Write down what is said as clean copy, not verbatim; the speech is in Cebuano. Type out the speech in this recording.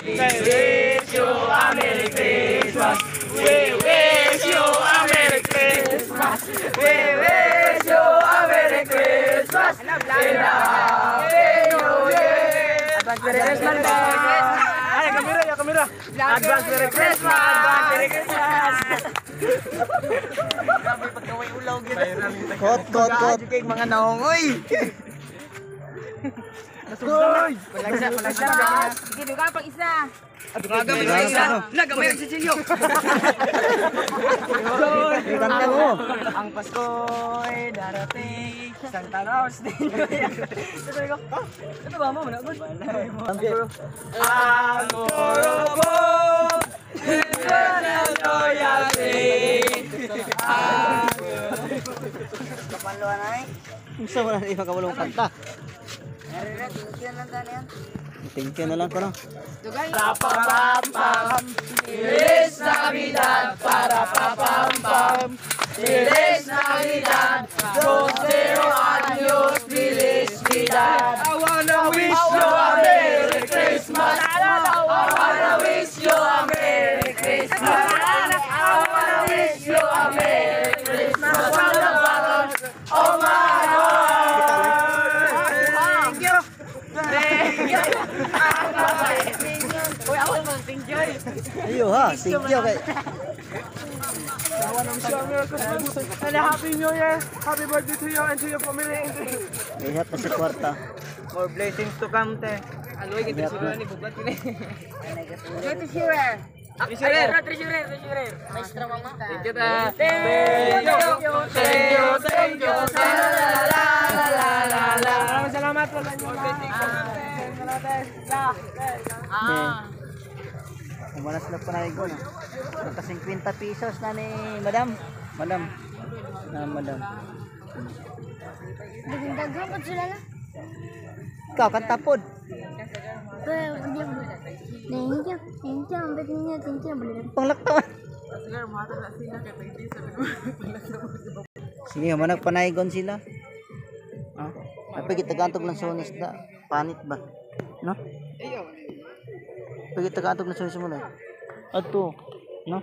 We wish you a Merry Christmas. We wish you a Merry Christmas. We wish you a Merry Christmas and a Happy New Year. Advance Merry Christmas. Ay, kamera, ya kamera. Advance Merry Christmas. Advance Merry Christmas. Grabe pagkaway ulaw gyud. Kot, kot, kot. Kay mga naong oy. Hoy! Palagsa, palagsa. Sige, duga pang isa. Gamay sa isa. Nagamay ang sisilyo. Kanta mo. Ang Pasko ay darating. Santa Claus din. Sabi ko, "Ah, ito ba mo? Wala good." Ang korobo, eternal loyalty. Kapanluan ay. Unsa wala na makawalong kanta. Thank you lang tani yan. Thank you na lang ko no. Dugay. Papampam, Feliz Navidad para papampam. Feliz Navidad, Prospero años, Feliz Navidad. I wanna wish you a Merry Christmas. I wanna wish you a Merry Christmas. I wanna wish you a Merry Christmas from the bottom of my heart. Thank you. Thank you. Uy, ako naman, thank you. Ayo ha, thank you kay. Merry Christmas and a Happy New Year. Happy birthday to you and to your family. And to Ihap na sa kwarta. More blessings to come, te. Aloy, Ihap na. Go to Shearer. Treasurer! Treasurer! Treasurer! Maestra mama. Thank you, ta. Thank you! Thank you! Thank you! La la la la la la la. Maraming salamat po sa inyo. Ah. Umalas na panaygon. Naka 50 pesos na ni Madam. Madam. Na Madam. Daghan pa sila na. Ikaw kanta pod. Pero, thank you. Thank you. Ang bait ninyo. Thank you. Panglaktawan. Sige, manag panaygon sila. Ah, apay kita lang sonis da. Panit ba? No? Pag kita lang sonis mo na. Adto. No?